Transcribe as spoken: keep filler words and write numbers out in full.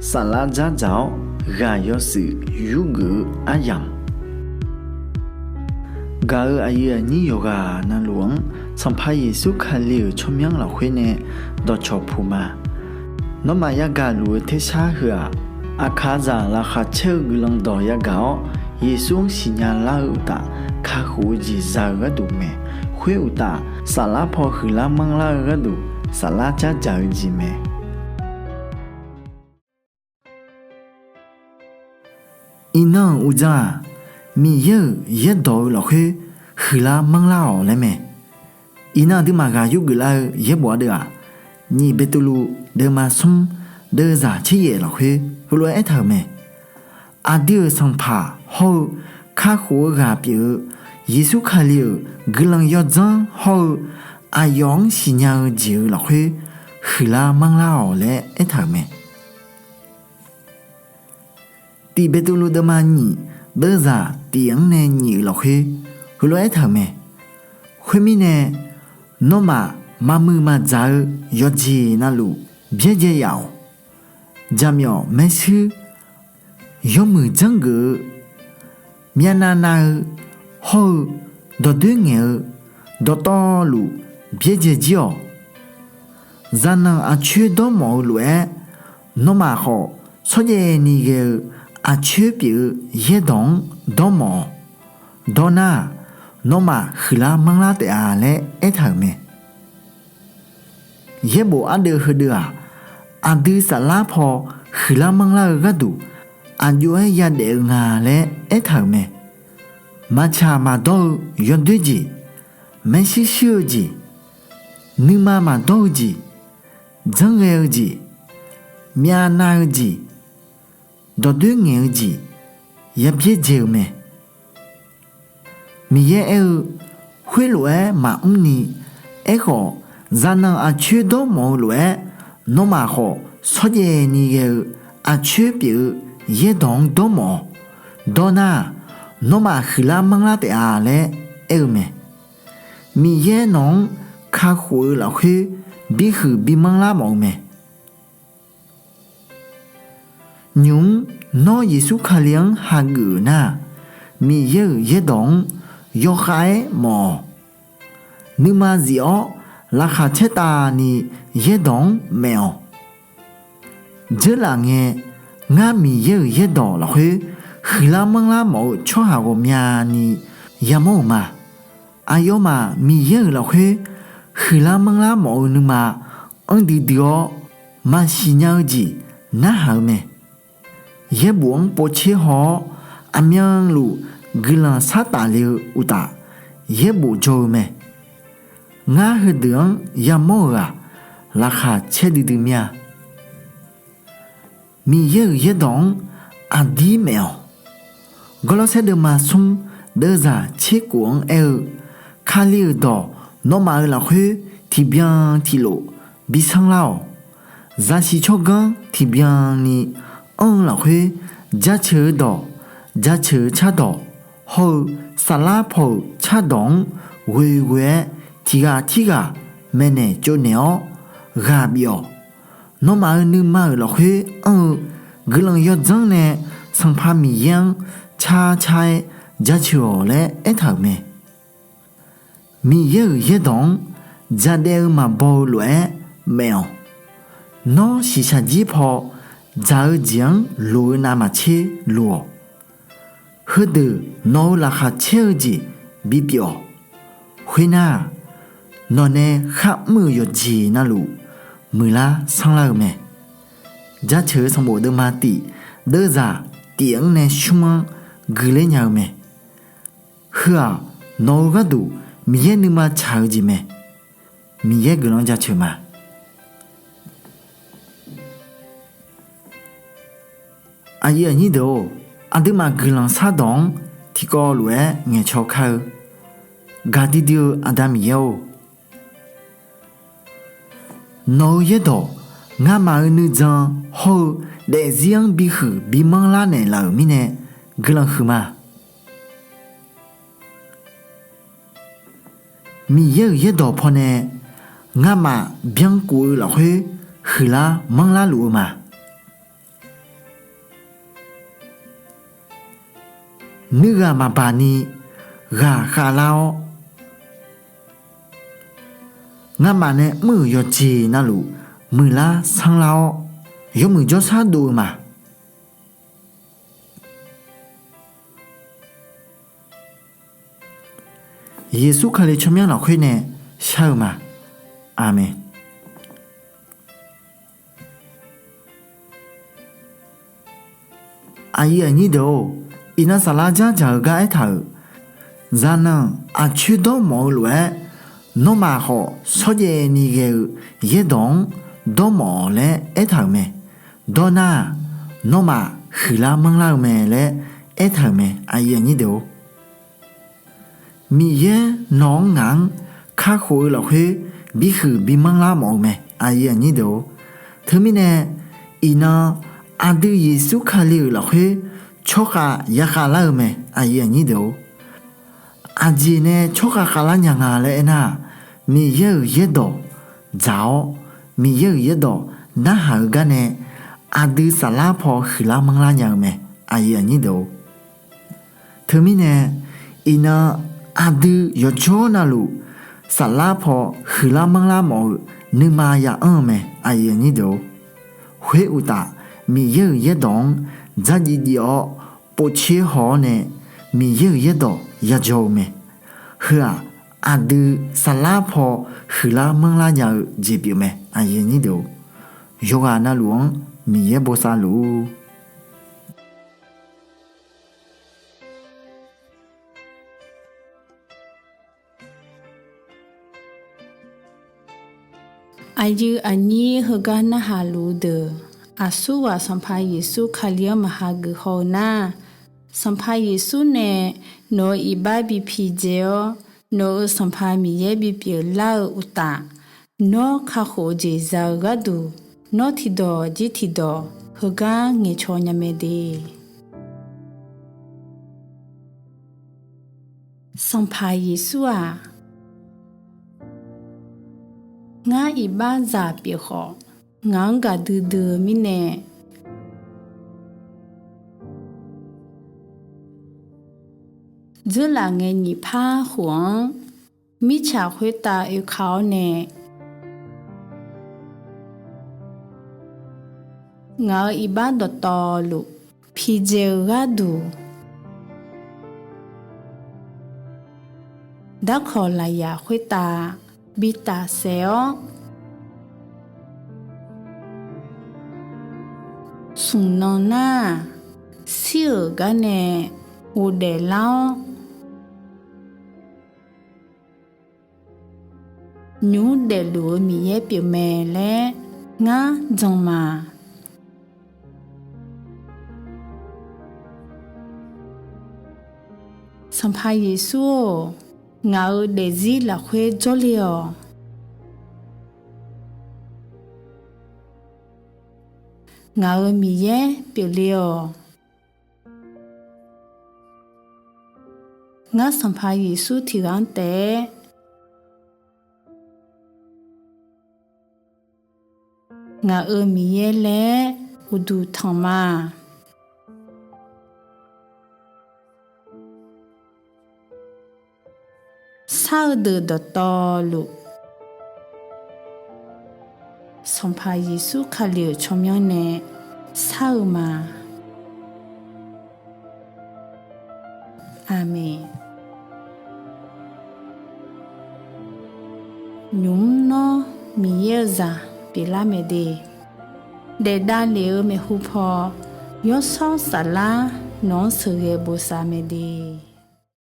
Saflar dzardzaq-awr ghaq yawshuif yurgeuf-eu aryamq, gaq-euq aqyuif aqnyir yawqghaq navluf-anr Sanqpaq Yeqsur Kali-euq tsawrmyanr lafkhoer nae dawqcawq puq ma. Nawmaf yagaq luf-eu tersar heu-aq, aqkaqzaq laqkhaq caer-eu guiqlanq dawq yagaq-awr, Yeqsur-anr siqnya lar-eu uqtaf, kakhof-eu jeq za-eu gharduq mae. Khoer uqtaf, saflar paw huiqlar manrlar-eu gharduq, saflar dzardzaq-eu jeq mae. Iqnan-euq uqdzan-aq, Miqyaer-euq yaerdawq-eu lafkhoer huiqlar manrlar-awq laer mae. Iqnan aqduimaf ghaq yurgeuf lar-eu yaerbof ardeuv-aq, nyiq Beqtuvluv deuvma smr deuvzaq tser yaef lafkhoer heulof-aer aertaq-euq mae. Aqdui-euq Sanqpaq hawr-eu kakhof-eu ghaq pyeuf-eu Yeqsur Kali-euq guiqlanq yawdzanr hawr-eu aqyawf-anr siqnya-eu jeq-eu lafkhoer huiqlar manrlar-awq laer aertaq-euq mae. Tiq Beqtuvluv deuvma nyiq deuvzaq tiq-anr nae nyiq-euq lafkhoer heulof-aer aertaq-euq mae. Khoermirnae, nawmaf maqmuiq maqdzaq-eu yawqjeq navluf byaerdzae yaf-awq. Jaqmyawf maershuir, yawmuiq janrgeuf-eu, myavnav nav-eu hawr-eu dawqdoer ngaeq-eu dawqtawvluf byaerdzae jir-awq. Zaqnanq aqcoer dawrmawf-eu lof-aer, nawmaf khawf shawrjaev ni ghae-eu aqcoer pyeuf-eu yaerdawq-anr dawrmawf-awq. Dawr nar-aq, nawmaf huiqlar manrlar taef-a laer aertaq-euq mae. Yaerbof ardeuv heudeuv-aq, aqdui saflar paw huiqlar manrlar-eu gharduq aqjox-aer yadaef-eu nga laer aertaq-euq mae. Maqtsaq maqdawr-eu yawdoer jeq, maershuir shuir-eu jeq, nuima maqdawr-eu jeq, janrghae-eu jeq, myavnav-eu jeq, dawqdoer ngaeq-eu jeq yabyaerdzae-eu mae. Miqyaer aer-eu, khoerlof-aer maqmr ni, aerkhawf, zaqnanq aqcoer dawrmawf-eu lof-aer, nawmaf khawf shawrjaev ni ghae-eu aqcoer pyeuf-eu yaerdawq-anr dawrmawf-awq. Dawr nar-aq, nawmaf huiqlar manrlar taef-a laer aer-eu mae. Miqyaer nawq-anr kakhof-eu lafkhoer bihuiq bimanr lar mawf-eu mae. Nymq-mr nawr Yeqsur Kali-anr hageuf-euq nar-aq, Miqyaer-euq yaerdawq-anr yawkhav-aer mawf-awq. Nuima zif-awr laqkhaq caertavni yaerdawq-anr maef-awq. Dzeurlaf ngae, ngar Miqyaer-euq yaerdawq lafkhoer huiqlar manrlar mawf-eu tsawrhaq ghawqmyani yamawr-euq ma. Aqyawfmaf Miqyaer-euq lafkhoer huiqlar manrlar mawf-eu nuima anr duidui-awr, maqsiq nya-eu jeq narhaq-eu mae. Yaerbof-anr povtser haw-awr, aqmyanluf guiqlanq shartaf le-eu uqtaf, yaerbof jawr-eu mae. Ngar heudeuq-anr yamawr-euq-aq, laqkhaq caer duidui mir-a. Miqyaer-euq yaerdawq-anr aqdir maef-awq. Gawrlawrsaer deuvma smr deuvzaq tser kof-anr aer-eu, Kali-euq dawq nawmaf-euq lafkhoer tiqbyan tiqlof bisanr lar-awq. Zaqsiq tsawrganr tiqbyan ni anr-eu lafkhoer, jaceuq-eu dawq, jaceuq-eu cardawq, hawr-eu saflar paw-euq cardawq-anr ghoeghoe-aer tiqghaq tirghaq maeqnaeq tsovnaeq-awr ghaq bif-awq. Nawmaf-euq nuima-euq lafkhoer anr-eu guiqlanq yawdzanr nae Sanqpaq Miqyaer-anr carcar-aer jaceuq-awq laer aertaq-euq mae. Miqyaer-euq yaerdawq-anr dzaqdaev-eu maqbaw-eu lof-aer maef-awq. Nawr shiqshaq jir paw dzaq-eu jeq-anr loq-eu navmaqtser loq-awq. Heudeuq nawq-eu laqkhaq caer-eu jeq bipyeuf-awq. Khoernar-aq, nawqnae kharmr-euq yawqjeq navluf muiqlar sanrlar-eu mae. Jaceuq-eu sanqbof deuvma tif deuvzaq tif-anr nae shmr-anr guiqler nya-eu mae. Heu-aq, nawq-eu gharduq Miqyaer nuima tsaq-eu jeq mae. Miqyaer guiqlanq jaceuq ma. Aqyuif aqnyir deuq-or, aqduimaf guiqlanq shardawq-anr tiqkawv lof-aer ngaeqcaw kar-eu. Gaqdui dui-eu Aqda Miqyaer-or, nawq-eu yaerdawq ngamaf-eu nuijan hawr-eu daefzir-anr bihuiq bimanr lar naeqlaf-euq mirnae guiqlanq huiqma. Miqyaer-euq yaerdawq pawnae ngamaf byankuf-eu lafkhoer huiqlar manrlar luf-eu ma. nuighaq maqbaq ni ghaqkhav lar-awr, ngamaf nae mr-euq yawqjeq navluf muiqlar sanrlar-awr, yawmuiq jawrshar dov-eu ma. Yeqsur Kali tsawrmyanr lafkhoer nae shar-eu ma. Aqmeq. Aqyuif aqnyir deuq-or, iqnan saflar dzardzaq-eu gar aertaq-euq, zaqnanq aqcoer dawrmawf-eu lof-aer, nawmaf khawf shawrjaev ni ghae-eu yaerdawq-anr dawrmawf-awq laer aertaq-euq mae. Dawrnar-aq, nawmaf huiqlar manrlar-eu mae laer aertaq-euq mae. Aqyuif aqnyir deuq-or, Miqyaer nawq-anr ngaq-anr kakhof-eu lafkhoer bihuiq bimanrlar mawf-eu mae. Aqyuif aqnyir deuq-or, teumirnae iqnan aqdui Yeqsur Kali-euq lafkhoer tsawrkhav yakhav lar-eu mae. Aqyuif aqnyir deuq-or, aqjeq nae tsawrkhav khavlar nya nga laer aernar-aq, Miqyaer-euq yaerdawq dzaq-awr, Miqyaer-euq yaerdawq narhaq-eu garnae aqdui saflar paw huiqlar manrlar nya-eu mae. Aqyuif aqnyir deuq-or, teumirnae iqnan aqdui yawqjawr navluf saflar paw huiqlar manrlar mawf-eu nuima ya'anr-eu mae. Aqyuif aqnyir deuq-or, khoer uqtaf Miqyaer-euq yaerdawq-anr dzardziv dziv-awr povtser haw-awr nae Miqyaer-euq yaerdawq yadzaw-eu mae. Heu-aq, aqdui saflar paw huiqlar manrlar nya-eu jeq pyeuf mae. Aqyuif aqnyir deuq-or, yawqghaq navluf-anr Miqyaer bosav luf-ur. Aqyuif aqnyir heugar narhaq luf-eu deuq, aqsurghaq Sanqpaq Yeqsur Kali-anr maqha geuf haw-eu nar, Sanqpaq Yeqsur nae nawq-euq iqbax bi pidzae-awr, nawq-euq Sanqpaq Miqyaer bipyeuf lar-eu uqtaf, nawr kakhof-eu jeq za-eu gharduq, nawr tiqdawq jir tiqdawq heugar ngaeqcaw nya mae de. Sanqpaq Yeqsur-aq, ngar iqbaxzaq pyeuf khawf, ngaq-anr gaqdui dui-eu mirnae, dzeurlaf ngae nyiq par khof-anr mirtsaq khoertav oeka-awr nae, ngaq-euq iqbax dawqtawvluf pidzae-eu gharduq, darkawq lafyaq khoertav bi tafsaef-awr, smq nan nar-aq, shir-euq garnae ghofdaef lar-awr, nymq mr daefluf-eu Miqyaer pyeufmae laer ngar jan ma. Sanqpaq Yeqsur-or, ngaq-euq daefzir lafkhoer jawrle-awq. Ngaq-euq Miqyaer pyeufle-awq. Ngar Sanqpaq Yeqsur tiqghaq-anr taef-aer ngaq-euq Miqyaer laer uqduq tanq ma. Shar-eu deuq dawqtawvluf, Sanqpaq Yeqsur Kali-euq tsawrmyanr nae shar-eu ma. Aqmeq. Nymq mr nawr Miqyaer-eu zaq pyeuflar mae de. Daef davlef-eu maeqhu paw, Yawshawr Saflar nawq-anr sheuqghae bosav mae de.